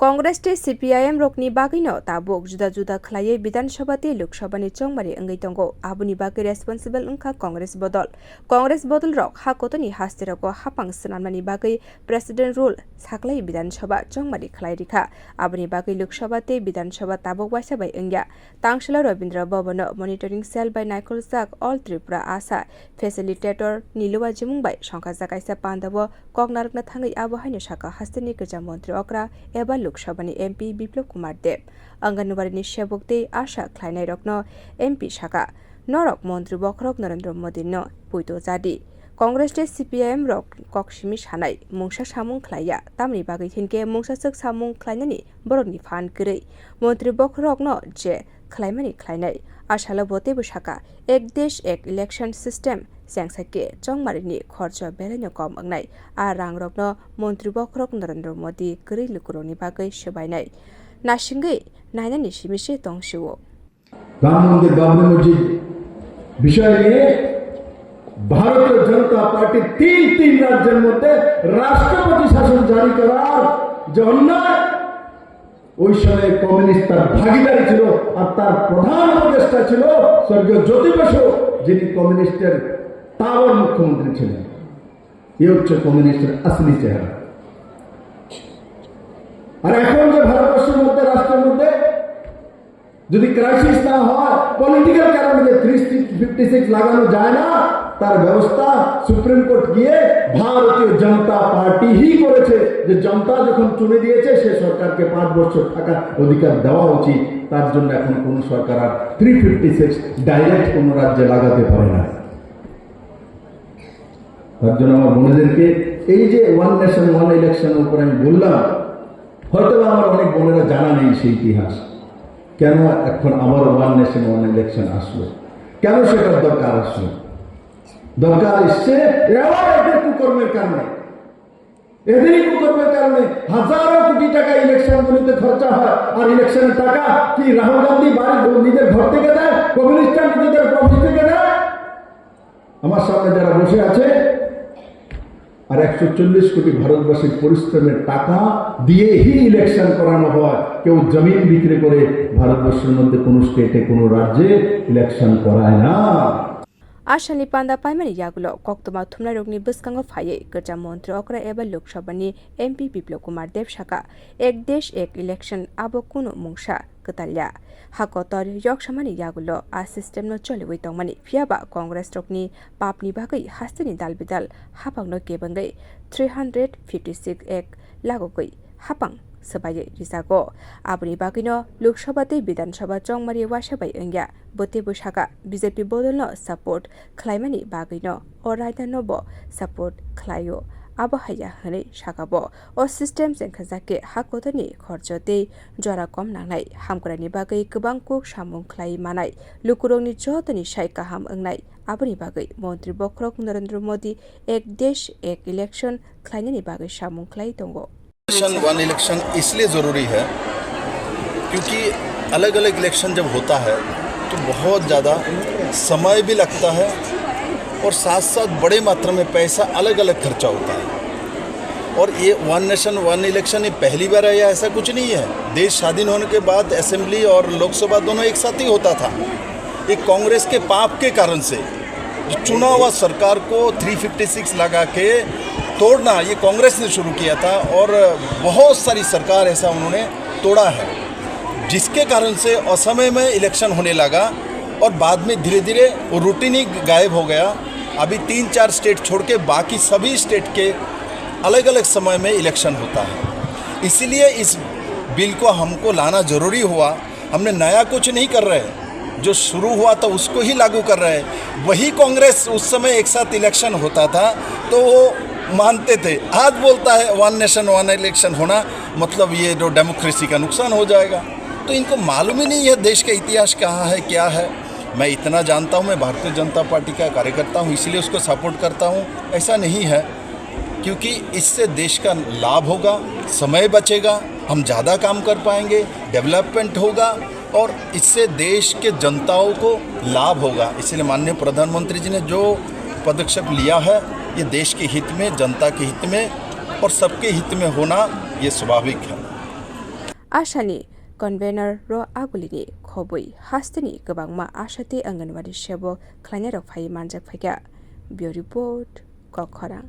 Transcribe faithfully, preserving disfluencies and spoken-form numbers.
Congress tei C P I M rokni bagwino tabuk juda juda khlaiwi Bidhan Sabha tei Lok Sabha ni chongmari wngwi tongo. Aboni bagwi responsible wngkha Congress bodol. Congress bodol rok ha kotorni haste rogo hapang swnamnani bagwi President rule saklai Bidhan Sabha chongmari khlai rikha. Aboni bagwi Lok Sabha tei Bidhan Sabha tabuk waisa bai wngya. Tangsila Rabindra Bhavan o monitoring cell bai naikolsajak All Tripura Asa facilitator Nilua Jimung bai songkhajak kaisa panda o kok narwkna thangwi abo haino sakha hasteni kwcham montri okra eba Lok Sabha ni M P Biplab Kumar Deb. Anganwadi ni sebok tei asa khlainai rokno M P sakha, norok montri bokhorok Narendra Modi no poito jadi. Congress tei C P I M rok kok simi sanai mungsa samung khlaiya, tamni bagwi hinkhe mungsaswk samung khlainani borokni phan kwrwi. Montri bokhorokno je khlaimani khlainai. A salo bo teibo sakha, Ek Desh Ek Election System chengsa khe chongmarini khorcho belaino kom wngnai. A rangrokno montri bokhorok Narendra Modi kwrwi lukurokni bagwi swbainai. Nasingwi nainani simi se tong sio. Ram মন্দির, বাবরি মসজিদ বিষয় নিয়ে ভারতীয় জনতা পার্টি তিন তিন রাজ্যের মধ্যে রাষ্ট্রপতি শাসন জারি করার যে অন্যায়, ওই সময় কমিউনিস্ট তার ভাগিদারি ছিল, আর তার প্রধান উপদেষ্টা ছিল স্বর্গীয় জ্যোতি বসু, যিনি কমিউনিস্টের তাওর মুখ্যমন্ত্রী ছিলেন। এ হচ্ছে কমিউনিস্টের আসলি চেহারা। আর এখন যে ভারতবর্ষের মধ্যে, রাষ্ট্রের মধ্যে যদি ক্রাইসিস না হয়, পলিটিক্যাল কারণে যে থ্রি ফিফটি সিক্স লাগানো যায় না, তার ব্যবস্থা সুপ্রিম কোর্ট গিয়ে ভারতীয় জনতা পার্টি হি করেছে, যে জনতা যখন চুনে দিয়েছে, সে সরকারকে পাঁচ বছর থাকার অধিকার দেওয়া উচিত। তার জন্য এখন কোনো সরকার আর থ্রি ফিফটি সিক্স ডাইরেক্ট কোনো রাজ্যে লাগাতে পারে না। তার জন্য আমার বোনেদেরকে এই যে ওয়ান নেশন ওয়ান ইলেকশন উপরে আমি বললাম, হয়তো বা আমার অনেক বোনেরা জানা নেই সেই ইতিহাস, কেন এখন আবার ওয়ান নেশন ওয়ান ইলেকশন আসলো, কেন সেটার দরকার আসলো। দরকার এসছে এবার এদের কুকর্মের কারণে। এদেরই কুকর্মের কারণে হাজারো কোটি টাকা ইলেকশন গুলিতে খরচা হয়, আর ইলেকশনের টাকা কি রাহুল গান্ধী বাড়ি নিজের ঘর থেকে দেয়, কমিউনিস্টরা নিজেদের অফিস থেকে দেয়? আমার সামনে যারা বসে আছে, আর একশো চল্লিশ কোটি ভারতবাসীর পরিশ্রমের টাকা দিয়েই ইলেকশন করানো হয়। কেউ জমিন বিক্রি করে ভারতবর্ষের মধ্যে কোনো স্টেটে, কোনো রাজ্যে ইলেকশন করায় না। Asalni panda paimani yagulo koktwma thumnairokni bwskango phaiwi kwcham montri okra eba Lok Sabhani M P Biplab Kumar Deb sakha, Ek Desh Ek Election abo kunu mungsa kwtal ya. Ha kotor yoksamani yagulo a system no choliwi tongmani, phiyaba Congress rokni papni bagwi hasteni dal bidal hapangno kebengwi three hundred fifty six ek lagogwi hapang swbaiwi rijago. Aboni bagwino Lok Sabha tei Bidhan Sabha chongmari waisa bai wngya. Bo teibo sakha, B J P bodolno support khlaimani bagwino o raidano bo support khlaio. Abo haiya hwnwi sakha bo. O system chengkha jakhe ha kotorni khorcho tei jora kom nangnai, hamkraini bagwi kwbang kuk samung khlai manai, lukurokni jotoni sai kaham wngnai. Aboni bagwi montri bokhorok Narendra Modi Ek Desh Ek Election khlainani bagwi samung khlai tongo. Election one election इसलिए ज़रूरी है क्योंकि अलग अलग इलेक्शन जब होता है तो बहुत ज़्यादा समय भी लगता है और साथ साथ बड़े मात्रा में पैसा अलग अलग खर्चा होता है। और ये वन नेशन वन इलेक्शन ये पहली बार है या ऐसा कुछ नहीं है। देश स्वाधीन होने के बाद असेंबली और लोकसभा दोनों एक साथ ही होता था। ये कांग्रेस के पाप के कारण से जो चुना हुआ सरकार को थ्री फिफ्टी सिक्स लगा के तोड़ना ये कांग्रेस ने शुरू किया था और बहुत सारी सरकार ऐसा उन्होंने तोड़ा है, जिसके कारण से असमय में इलेक्शन होने लगा और बाद में धीरे धीरे वो रूटीन ही गायब हो गया। अभी तीन चार स्टेट छोड़ के बाकी सभी स्टेट के अलग अलग समय में इलेक्शन होता है। इसीलिए इस बिल को हमको लाना ज़रूरी हुआ। हमने नया कुछ नहीं कर रहे, जो शुरू हुआ था उसको ही लागू कर रहे हैं। वही कांग्रेस उस समय एक साथ इलेक्शन होता था तो वो मानते थे। आज बोलता है वन नेशन वन इलेक्शन होना, मतलब ये जो डेमोक्रेसी का नुकसान हो जाएगा। तो इनको मालूम ही नहीं है देश का इतिहास कहाँ है, क्या है। मैं इतना जानता हूँ, मैं भारतीय जनता पार्टी का कार्यकर्ता हूँ, इसीलिए उसको सपोर्ट करता हूँ, ऐसा नहीं है। क्योंकि इससे देश का लाभ होगा, समय बचेगा, हम ज़्यादा काम कर पाएंगे, डेवलपमेंट होगा और इससे देश के जनताओं को लाभ होगा। इसलिए माननीय प्रधानमंत्री जी ने जो पदक्षेप लिया है, ये देश के हित में, जनता के हित में और सबके हित में होना ये स्वाभाविक है। Asani convener ro agulini khobwi hasteni kwbangma asa tei Anganwadi sebok khlainairok phaiwi manjak phaikha. Bureau Report, Kokkhorang.